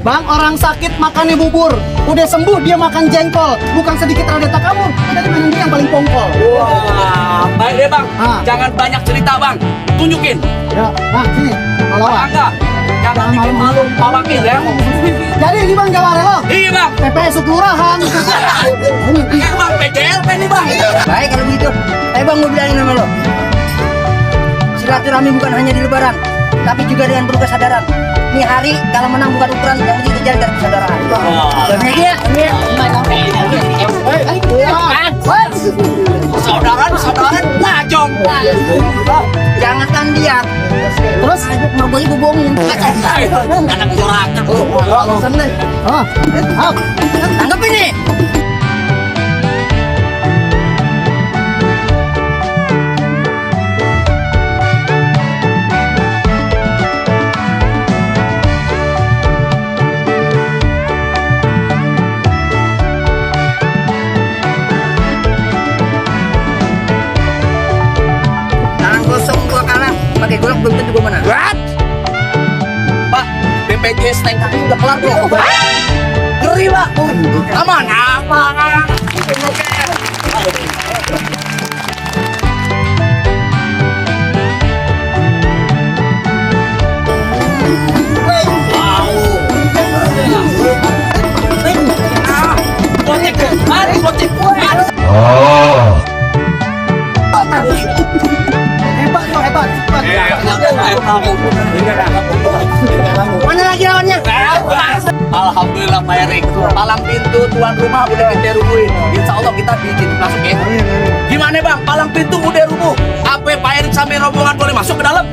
Bang, orang sakit makannya bubur. Udah sembuh dia makan jengkol. Bukan sedikit radeta kamu. Ada teman dia yang paling pongkol. Wah, baik deh bang. Ah. Jangan banyak cerita bang. Tunjukin. Ya, Bang, sini. Kalau Bang Angga, jangan bikin malu Pak Wakil ya. jadi ini Bang Jawara lo. Iya bang. PPS Kelurahan. Bang PJLP nih bang. Baik kalau begitu. Bang mau bilangin sama lo. Silaturahmi bukan hanya di lebaran, tapi juga dengan penuh kesadaran. Ini hari kalau menang bukan ukuran, yang penting terjadi dari kesadaran. Saudara ngajong. Jangankan dia, Terus mergoy bubongin. Anak juragan. Tanggap ini. Tangan kosong gua kalah, pakai golok belum tentu gua menang. What? Pak, BPJS naik kaki udah kelar belum? Ngeri pak. Aman. Aman. hebat lo, hebat. Mana lagi lawannya? Alhamdulillah Pak Erik, palang pintu tuan rumah udah kita rubuhin. Insya Allah kita bikin masuk ya. Gimana bang, palang pintu udah rubuh. Apa Pak Erik sampai rombongan boleh masuk ke dalam?